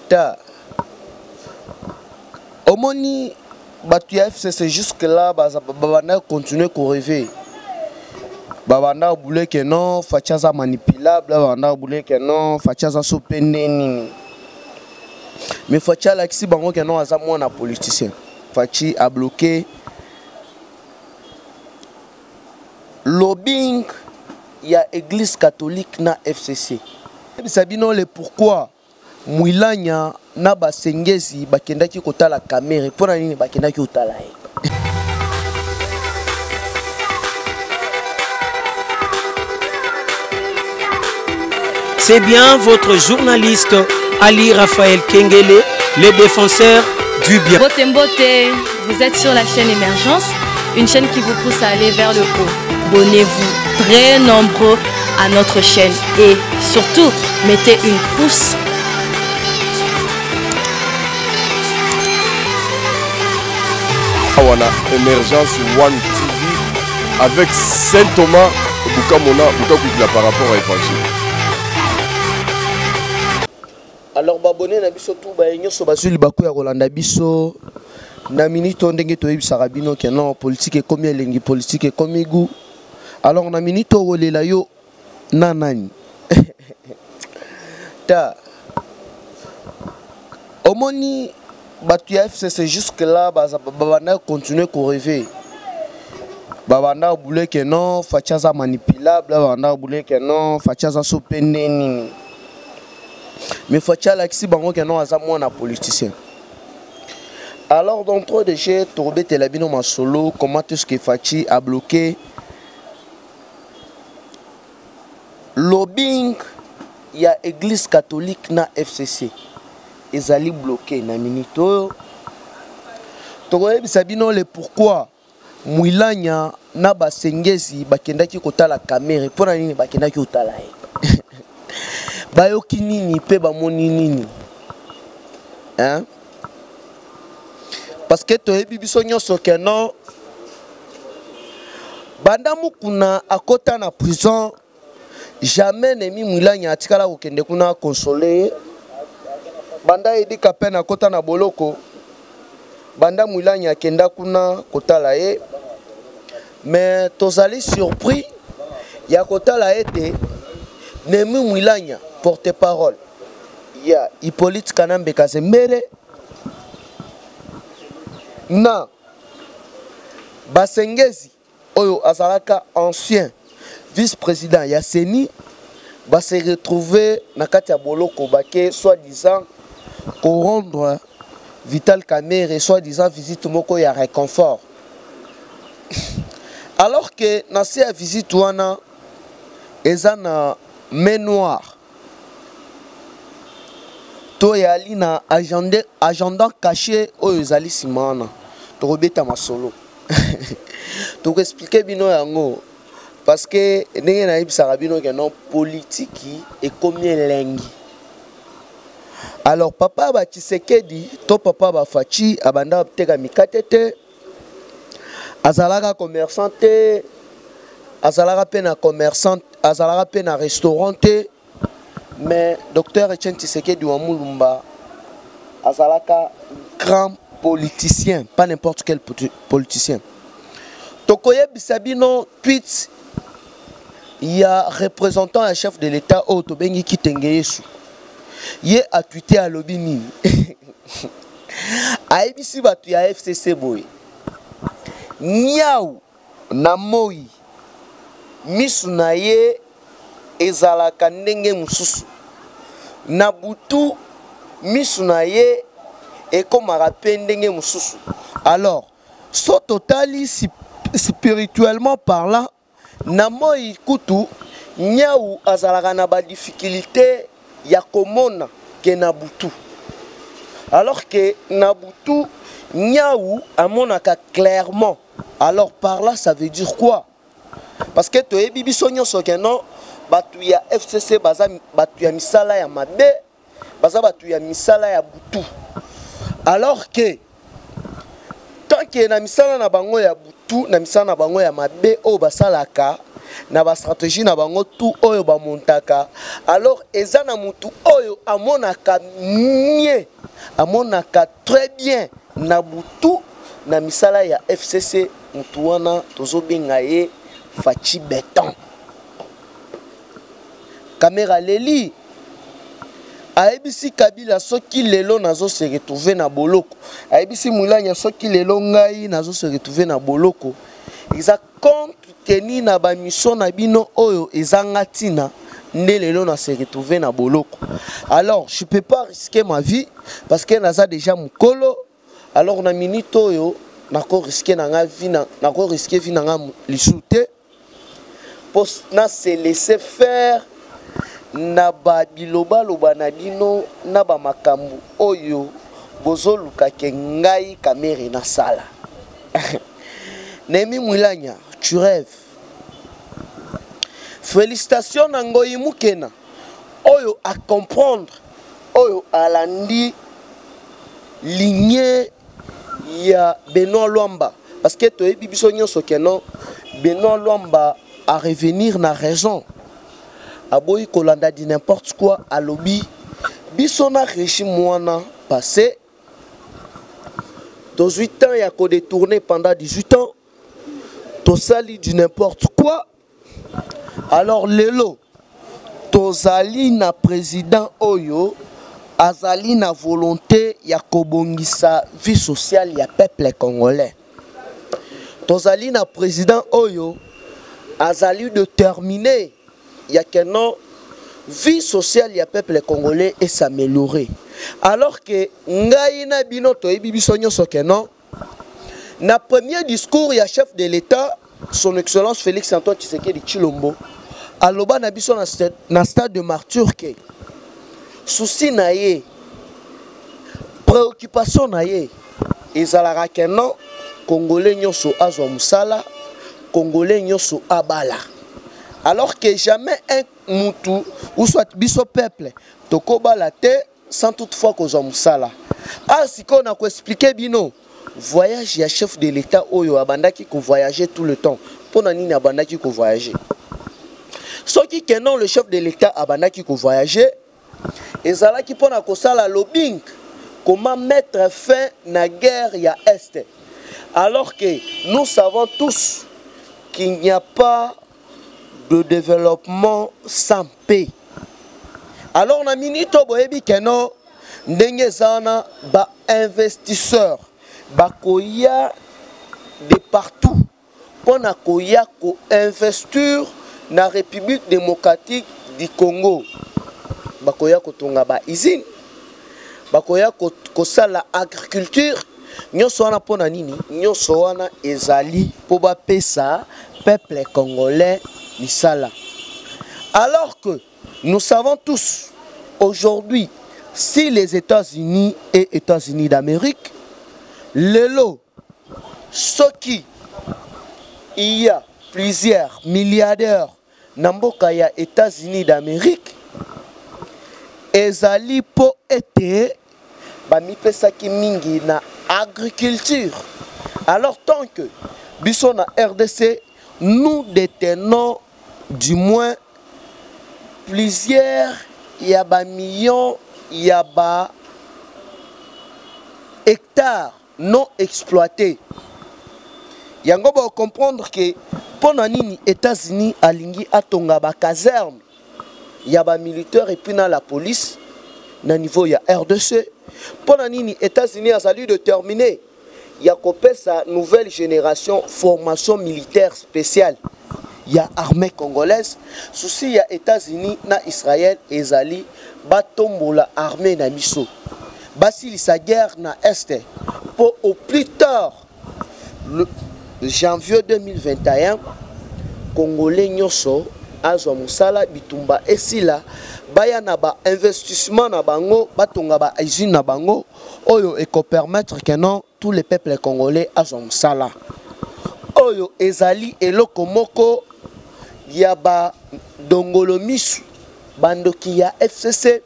Ta omoni bato ya FCC jusque là babanda continuer ko rêver. Babanda boule que non Fatshi aza manipulable, babanda boule que non Fatshi aza so pe nde nini. Mais Fatshi alakisi bango que non aza mwana politicien. Fatshi a bloqué lobbying ya église catholique na FCC. Yebisa bino le pourquoi Mwilanya na basengezi bakendaki kotala Kamerhe mpo na nini bakendaki kotala ye. C'est bien votre journaliste Ali Raphaël Kengele, le défenseur du bien. Mbote Mbote, vous êtes sur la chaîne Émergence, une chaîne qui vous pousse à aller vers le haut. Abonnez-vous très nombreux à notre chaîne et surtout, mettez une pouce. Awa na Emergence One TV avec Saint Thomas Bukamona Bukakuikila par rapport à Évangile. Alors babone na biso tout baye nyonso bazwi libaku ya kolanda biso na minute oyo ndenge toyebisaka bino ke non politique ekomi elengi, politique ekomi goût. Alors na minute oyo kolela yo na nani? Ta omoni bato ya FCC jusque là babanda continuer ko rêver. Babanda boule que non Fatshi aza manipulable, babanda boule que non Fatshi aza so pe nde nini. Mais Fatshi alakisi bango que non aza mwana politicien. Alors d'entrée de jeu tobetela bino masolo comment est-ce que Fatshi a bloqué lobbying ya église catholique na FCC ezali bloqué na minute oyo. Tokoyebisa bino le pourquoi Mwilanya na basengezi bakendaki kotala Kamerhe mpo na nini bakendaki kotala ye. Bayoki nini pe bamoni nini? Hein? Parce que toyebi biso nyonso ke non banda Mukuna akota na prison jamais Nemi Mwilanya atikala kokende kuna consoler ye. Banda Eddy Kapend akota na boloko, banda Mwilanya akenda kuna kotala ye. Mais tozali surpris ya kotala ete Nemi Mwilanya porte-parole ya Hippolyte Kanambe Kazembere na Basengezi oyo azalaka ancien vice-président ya CENI ba se retrouver na kati ya boloko bake soi-disant ko rendre Vital Kamerhe soi-disant visite moko ya réconfort. Alors que na se ya visite wana eza na main noire to yali na agenda caché oyo ezali nsima wana tokobeta masolo. Toko expliquer bino yango parce que ndenge nayebisaka bino ke non politique ekomi elengi. Alors papa ba Tshisekedi to papa ba Fatshi abanda koteka mikate te, azalaka commerçant te, azalaka pe na commerçant, azalaka pe na restaurant te, mais docteur Etienne Tshisekedi wa Mulumba azalaka grand politicien, pas n'importe quel politicien. Tokoyebisa bino tweet ya représentant ya chef de l'État oyo tobengi Kitenge Yesu. Ye a tweeté alobi nini? Ayebisi bato ya FCC boye. Niau na moi misu na ye ezalaka ndenge mosusu. Na butu misu na ye ekomaka pe ndenge mosusu. Alors, so totali spirituellement parlant, na moi kutu nyau azalaka na ba difficulté ya komona ke na butu. Alors que na butu nyau amonaka clairement. Alors par là ça veut dire quoi? Parce que toyebi biso nyonso ke non batu ya FCC baza batu ya misala ya mabe, baza batu ya misala ya butu. Alors que tant que na misala na bango ya butu, na misala na bango ya mabe oyo basalaka, Na bastratégie na bango tout oyo bamontaka, alors eza na mutu oyo amonaka mieux, amonaka très bien na butu na misala ya FCC. Mutu wana tozobenga ye Fatshi Béton. Kamerhe leli ayebisi Kabila: soki lelo nazo se retrouver na boloko, ayebisi Mwilanya, soki lelo ngai nazo se retrouver na boloko, eza compte tenu na bamission na bino oyo ezanga ntina nde lelo na se retrouver na boloko. Alors je peux pas risquer ma vie parce que naza déjà mokolo. Alors na minute oyo nako risquer na nga vie, nako risquer vie na nga lisusu te mpo na se laisser faire na babilobaloba na bino na bamakambo oyo bozolukake ngai Kamerhe nasala. Néhémie Mwilanya, tu rêves. Félicitation na Ngoi Mukena oyo acomprendre, oyo alandi lignée ya Benoît Lwamba, parce que toyebi biso nyonso ke non, Benoît Lwamba a revenir na raison, aboyi kolanda di n'importe quoi. Alobi biso na régime wana passé tozwi temps ya kodétourner pendant 18 ans, tosali du n'importe quoi. Alors lelo tozali na président oyo azali na volonté ya kobongisa vie sociale ya peuple congolais. Tozali na président oyo azali déterminé ya ke non, vie sociale ya peuple congolais es'améliorer. Alors que ngai na bino toyebi biso nyonso ke non, na premier discours ya chef de l'État, Son Excellence Félix Antoine Tshisekedi Tshilombo, aloba na biso na stade de Martyr ke souci na ye, préoccupation na ye ezalaka ke non, Congolais nyonso azwa mosala, Congolais nyonso abala. Alors que jamais un mutu ou soit biso peuple tokobala te sans toutefois kozwa mosala. Ah, sikoyo na koexpliquer bino voyage ya chef de l'État oyo abandaki kovoyager tout le temps. Mpo na nini abandaki kovoyager? Soki ke non, le chef de l'État abandaki kovoyager, ezalaki mpona kosala lobbying comment mettre fin na guerre ya Est. Alors que nous savons tous qu'il n'y a pas de développement sans paix. Alors na minute oyo boyebi ke non, ndenge eza wana, bainvestisseur bakoya de partout mpona koya koinvestir na République démocratique du Congo. Bakoya kotonga bausine, bakoya kosala agriculture. Nyonso wana mpona nini? Nyonso wana ezali mpo bapesa peuple congolais misala. Alors que nous savons tous aujourd'hui, si les États-Unis et États-Unis d'Amérique lelo soki il y a plusieurs milliardaires na mboka ya États-Unis d'Amérique, ezali mpo ete bamipesaki mingi na agriculture. Alors tant que biso na RDC, nous détenons du moins plusieurs ya bamillions ya ba hectares non exploités, yango bacomprendre ke mpo na nini États-Unis alingi atonga bacaserne ya bamilitaire et puis na la police na niveau ya RDC. Mpo na nini États-Unis azali déterminé ya kopesa nouvelle génération formation militaire spéciale ya armée congolaise? Souci ya États-Unis na Israël ezali batombola armée na biso, basilisa guerre na Est mpo au plus tard le janvier 2021, Congolais nyonso azwa mosala, bitumba esila, baya na bainvestissement na bango, batonga bausine na bango oyo ekopermettre ke non, tous les peuples congolais azwa mosala. Oyo ezali eloko moko ya badongolo misu, bandoki ya FCC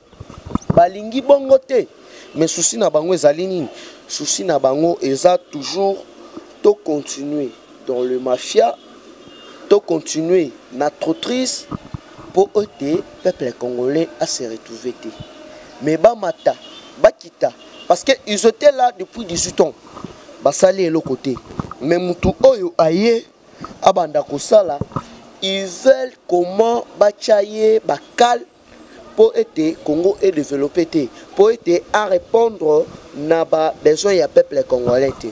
balingi bongo te. Mais souci na bango ezali nini? Souci na bango eza toujours to continuer dans le mafia. To continuer na trotrise mpo ete peuple congolais a se retrouver te. Mais bamata, bakita, parce que ils étaient là depuis 18 ans. Basali eloko te. Mais mutu oyo aye abanda kosala, ils veulent comment batya ye bakale mpo ete Congo e développé te, mpo ete a répondre na ba besoin ya peuple congolais te.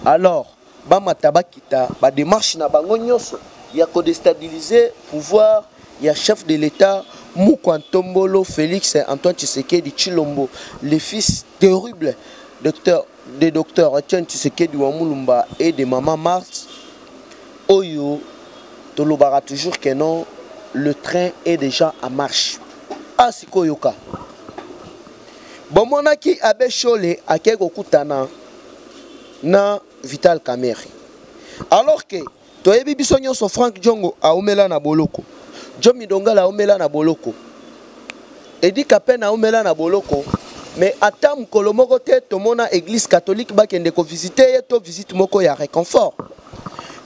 Alors bamata bakita, ba démarche na bango nyonso ya kodestabiliser pouvoir ya chef de l'État Mukwa Ntombolo Félix Antoine Tshisekedi Tshilombo, le fils terrible docteur de docteur Etienne Tshisekedi wa Mulumba et de maman Marthe. Oyo tolobaka toujours que non, le train est déjà en marche. Ah, sikoyoka bomonaki Abbé Shole akei kokutana na Vital Kamerhe, alors que toyebi biso nyonso Frank Diongo aumela na boloko, John Midongala aumela na boloko, Edi Kapen aumela na boloko, mais ata mokolo moko te tomona église catholique bakende kovisite ye to visite moko ya réconfort.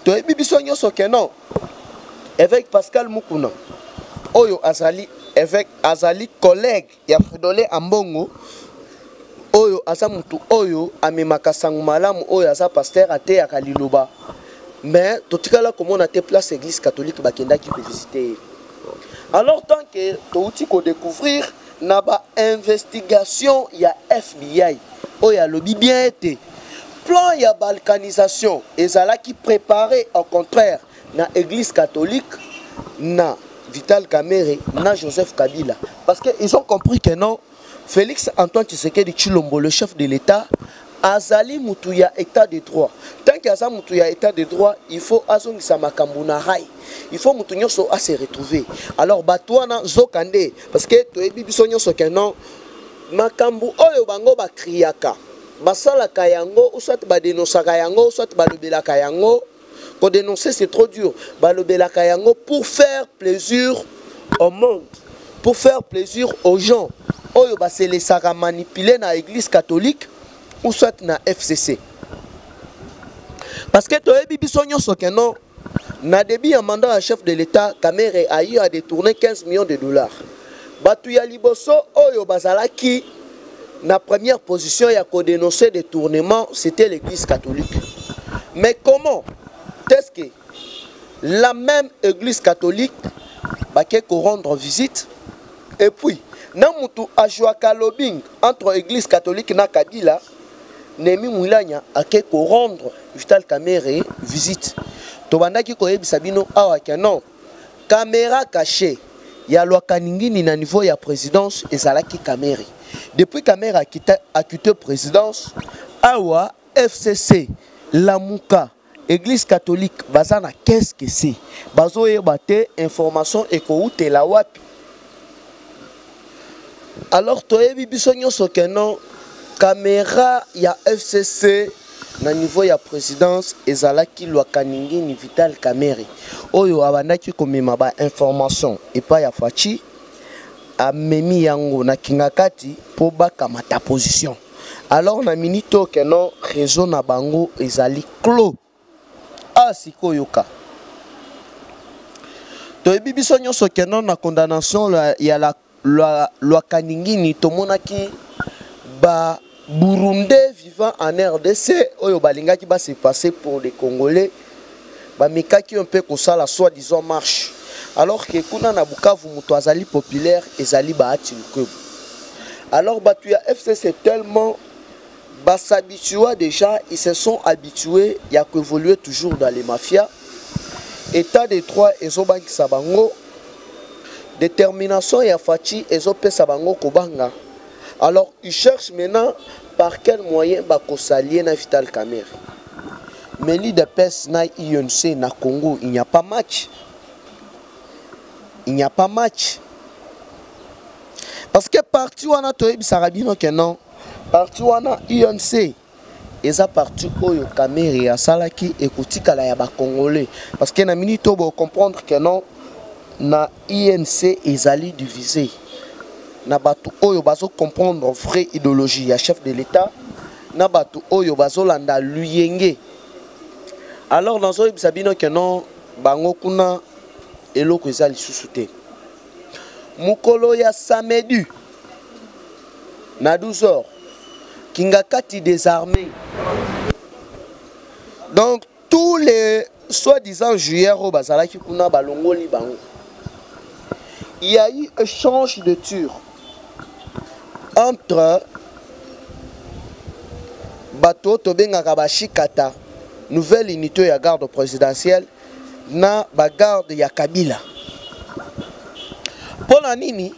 Toyebi biso nyonso ke non, évêque Pascal Mukuna oyo azali évêque, azali collègue ya Fridolin Ambongo, oyo aza mutu oyo amemaka sango malamu, oyo aza pasteur, ateyaka liloba, mais totikala komona te place église catholique bakendaki kovisite ye. Alors tant que touti kodécouvrir na ba investigation ya FBI oyo alobi bien ete plan ya balkanisation ezalaki préparé, au contraire na église catholique, na Vital Kamerhe, na Joseph Kabila, parce que ils ont compris que non, Félix Antoine Tshisekedi Tshilombo, le chef de l'État, azali mutu ya état de droit. Tant que aza mutu ya état de droit, il faut azongisa makambo na rail, il faut mutu nyonso a se retrouver. Alors bato wana zokande, parce que toyebi biso nyonso ke non, makambo oyo bango bakriaka, basalaka yango, ou soit badénonçaka yango, ou soit balobelaka yango. Kodénoncer, c'est trop dur. Balobelaka yango pour faire plaisir au monde, pour faire plaisir aux gens oyo baselesaka manipuler na église catholique ou soit na FCC, parce que toyebi biso nyonso ke non, na début ya mandat ya chef de l'État, Kamerhe ayi a détourné 15 millions de dollars. Bato ya liboso oyo bazalaki na première position ya kodénoncer détournement, c'était l'église catholique. Mais comment est-ce que la même église catholique bake korendre visite? Et puis na mutu ajwaka lobbying entre église catholique na Kabila, Néhémie Mwilanya, ake korendre Vital Kamerhe visite. Tobandaki koyebisa bino awa ke non, caméra cachée ya Lwakaningini na niveau ya présidence ezalaki Kamerhe. Depuis Kamerhe akite présidence awa, FCC, Lamuka, église catholique baza na qu'est-ce que c'est, bazoyeba te information ekoutela wapi. Alors toyebi biso nyonso ke non, caméra ya FCC na niveau ya présidence ezalaki Lwakaningini Vital Kamerhe, oyo abandaki komema bainformation epai ya Fatshi, amemi yango na Kingakati mpo bakamata position. Alors na minute oyo ke non, réseau na bango ezali clos. A sikoyo ka toyebi biso nyonso ke non, na condamnation ya la Lwakaningini, tomonaki ba Burundais vivant en RDC oyo balingaki base passer pour des Congolais, bamekaki mpe kosala soi-disant marche, alors que kuna na Bukavu moto azali populaire ezali Bahati Lukwebo. Alors bato ya FCC tellement bas'habitua déjà, ils se sont habitués ya koévoluer toujours dans les mafias. État de droit ezobangisa bango, détermination ya Fatshi ezopesa bango kobanga. Alors ils cherchent maintenant par quel moyen bakosalie na Vital Kamerhe. Mais l'UDPS na UNC na Congo, il n'y a pas match, il n'y a pas match, parce que parti wana, toyebisaka bino ke non, parti wana UNC eza parti oyo Kamerhe asalaki, ekotikala ya bacongolais, parce que na minute oyo bocomprendre ke non, na UNC ezali divisé na bato oyo bazocomprendre vraie idéologie ya chef de l'État na bato oyo bazolanda luyenge. Alors nazoyebisa bino ke non. Bango kuna eloko eza lisusu te. Mokolo ya samedi na 12 heures, Kingakati désarmé. Donc tous les soi-disant joueurs oyo bazalaki kuna balongoli bango. Il y a eu échange de tirs entre bato oyo tobengaka bashikata, nouvelle unité ya garde présidentielle, na bagarde ya Kabila. Mpo na nini?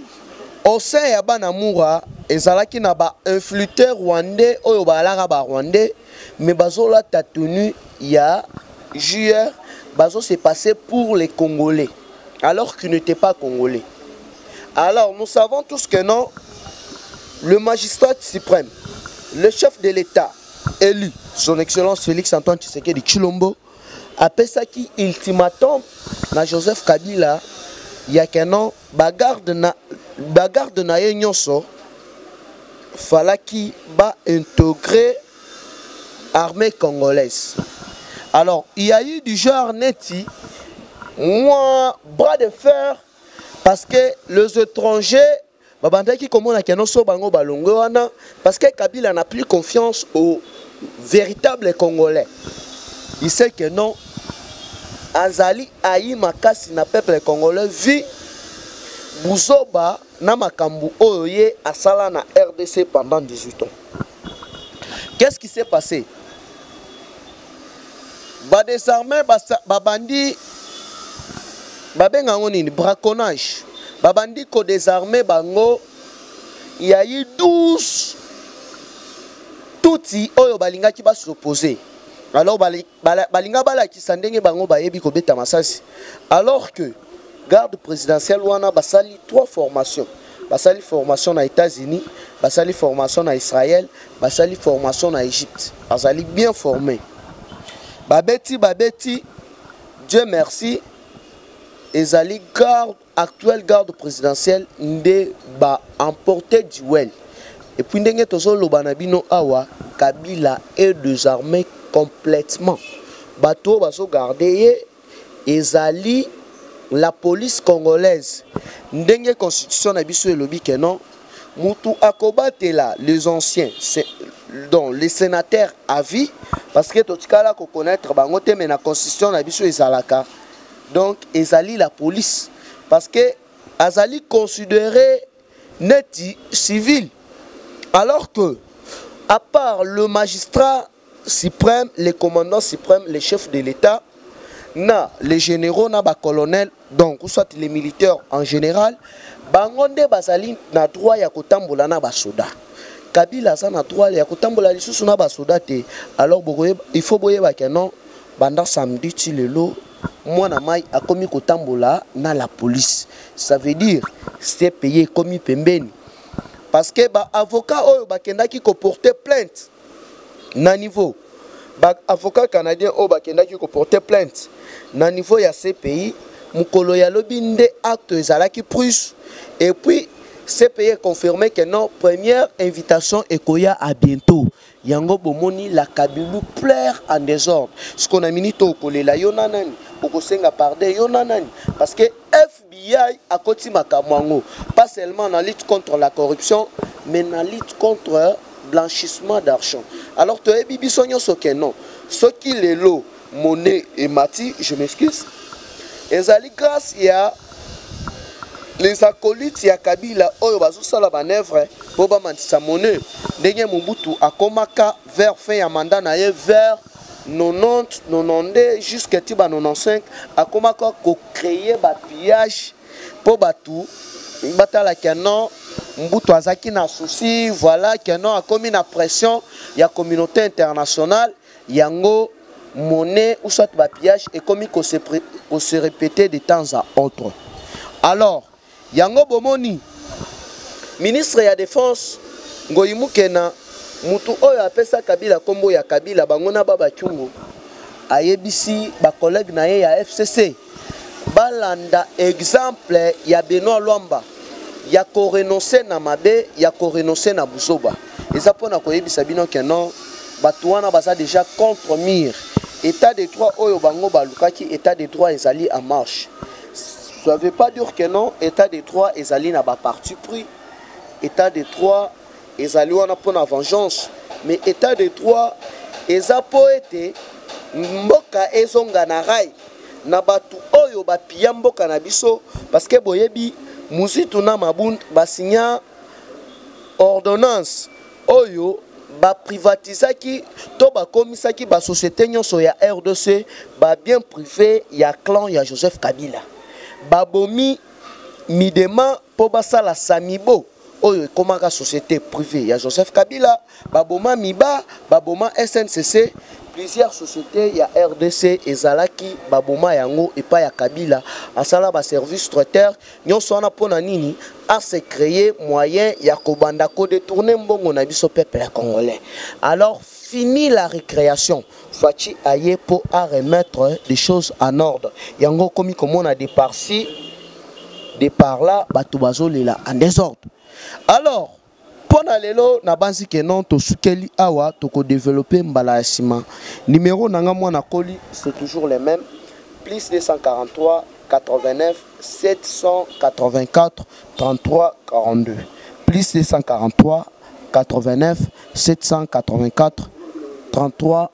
Au sein ya bana Mura ezalaki na bainfiltrés rwandais oyo balaka barwandais, mais bazolata tenue ya GR, bazo se passer pour les Congolais alors qu'ils n'étaient pas congolais. Alors nous savons tous que non, le magistrat suprême, le chef de l'État élu, son excellence Félix Antoine Tshisekedi Tshilombo, apesaki ultimatum na Joseph Kabila ya que non, bagarde na ye nyonso falaki baintégrer armée congolaise. Alors il y a eu du genre neti moi bras de fer, parce que les étrangers babandaki komona que non, so bango balongwe wana, parce que Kabila n'a plus confiance aux véritables Congolais. Il sait que non, azali ayi makasi na peuple congolais vu buzoba na makambo oyo ye asala na RDC pendant 18 ans. Qu'est-ce qui s'est passé? Badésarmé, babandi, babenga yango nini, braconnage, babandi kodésarmer bango. Il y a eu 12 Tutsi oyo balingaki bas'opposer. Alors balinga balakisa ndenge bango bayebi kobeta masasi, alors que garde présidentielle wana basali trois formations: basali formation na États-Unis, basali formation na Israël, basali formation na Égypte. Bazali bien formé. Babeti, babeti, Dieu merci, ezali garde actuelle, garde présidentielle nde baemporter duel. Et puis ndenge tozoloba na bino awa, Kabila est désarmé complètement. Bato oyo bazogarde ye ezali la police congolaise. Ndenge constitution na biso elobi que non, mutu akobatela les anciens, donc les sénateurs à vie, parce que totikala koconnaître bango te, mais na constitution na biso ezalaka, donc ezali la police, parce que azali considéré neti civil, alors que à part le magistrat suprême, les commandants suprêmes, les chefs de l'État na les généraux na bacolonel, donc ou soit les militaires en général, bango nde bazali na droit ya kotambola na basoda. Kabila aza na droit ya kotambola lisusu na basoda te. Alors il faut boyeba que non, banda samedi ti lelo, mwana mai akomi kotambola na la police. Ça veut dire CPI ekomi pembeni, parce que baavocat oyo bakendaki koporter plainte na niveau, baavocat canadien oyo bakendaki koporter plainte na niveau ya CPI, mokolo ya lobi nde acte ezalaki prise. Et puis CPI confirmé que non, première invitation ekoya à bientôt. Yango bomoni la Kabilu pleure en désordre. Ce qu'on a minute okolela yo na nani, okosenga pardon yo na nani? Parce que FBI akoti makambo yango, pas seulement na lutte contre la corruption, mais na lutte contre blanchissement d'argent. Alors toyebi biso nyonso que non, soki lelo monnaie emati, je m'excuse, ezali grâce ya les acolytes ya Kabila oyo bazosala manœuvre mpo bamatisa monnaie. Ndenge Mobutu akomaka vers fin ya mandat na ye, vers 90, 92 jusque ti ba 95, akomaka kocréer bapillage mpo bato batala que non, Mobutu azalaki na souci, voilà que non, akomi na pression ya communauté internationale, yango monnaie ou soit bapillage ekomi kose répéter de temps à autre. Alors yango bomoni ministre ya défense Ngoyi Mukena, mutu oyo apesa Kabila nkombo ya Kabila, bango na babakyungu, ayebisi bacollègue na ye ya FCC balanda exemple ya Benoit Lwamba ya korenoncer na mabe, ya korenoncer na buzoba. Eza mpona koyebisa bino que non, bato wana baza déjà contre mur. État de droit oyo bango balukaki, état de droit ezali en marche. Ça veut pas dire que non, état de droit ezali na ba parti pris. État de droit ezali wana mpona vengeance, mais état de droit eza mpo ete mboka ezonga na rail na bato oyo bapiya mboka na biso, parce que boyebi Muzitu na Mabund basinya ordonnance oyo baprivatizaki to bakomisaki basociété nyonso ya RDC babien privé ya clan ya Joseph Kabila. Babomi Midema mpo basala Samibo oyo ekomaka société privée ya Joseph Kabila, baboma Miba, baboma SNCC, plusieurs sociétés ya RDC ezalaki baboma yango epai ya Kabila, asala ba service traiteur nyonso wana mpona nini? Ase créer moyen ya kobanda kodétourner mbongo na biso peuple congolais. Alors fini la récréation, Fatshi aye mpo a remettre des choses en ordre. Yango komi komona de par-ci de par-là bato bazolela en désordre. Alors mpo na lelo nabanzi ke non, tosukeli awa, tokodévelopper mbala ya nsima. Numéro na nga mwana koli, c'est toujours le même: plus 243 89 784 33 42, plus 243 89 784 33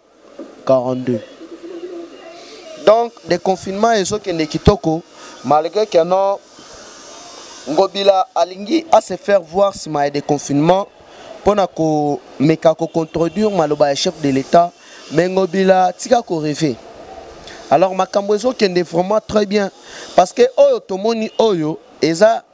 42. Donc déconfinement ezokende kitoko, malgré que non, Ngobila alingi à se faire voir nsima ya déconfinement mpona komeka kocontredire maloba ya chef de l'État, mais Ngobila tika korêver. Alors makambo ezokende vraiment très bien, parce que oyo tomoni oyo eza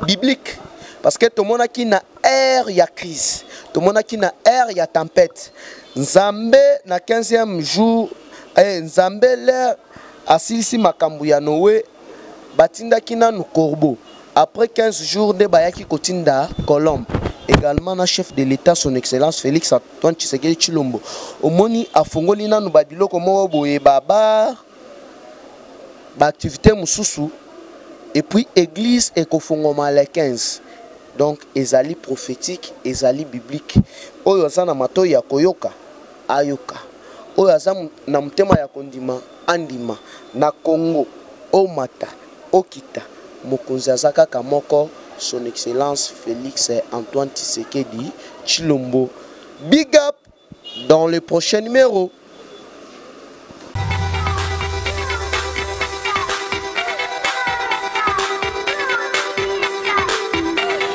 biblique, parce que tomonaki na ère ya crise, tomonaki na ère ya tempête, Nzambe na 15e jour, Nzambe l'heure asilisi makambo ya Noé, batindaki nanu corbeau, après 15 jours nde bayaki kotinda colombe. Également na chef de l'État, son excellence Félix Antoine Tshisekedi Tshilombo, omoni afongoli nanu babiloko moko boye, babar, baactivité mosusu, et puis église ekofongoma le 15. Donc ezali prophétique, ezali biblique. Oyo aza na matoi ya koyoka ayoka, oyo aza na motema ya kondima andima. Na Congo, omata okita, mokonzi aza kaka moko, son excellence Félix Antoine Tshisekedi Tshilombo. Big up, dans le prochain numéro.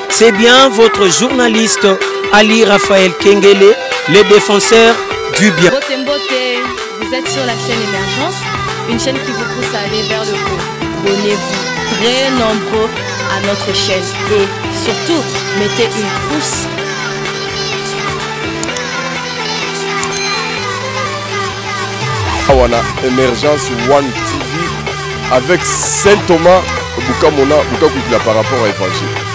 C'est bien votre journaliste Ali Raphaël Kengele, le défenseur du bien. Mbote Mbote, vous êtes sur la chaîne Émergence, une chaîne qui vous pousse à aller vers le haut. Abonnez-vous très nombreux à notre chaîne et surtout, mettez une pouce. Awa na Émergence One TV avec Saint Thomas Bukamona Bukakuikila par rapport à évangile.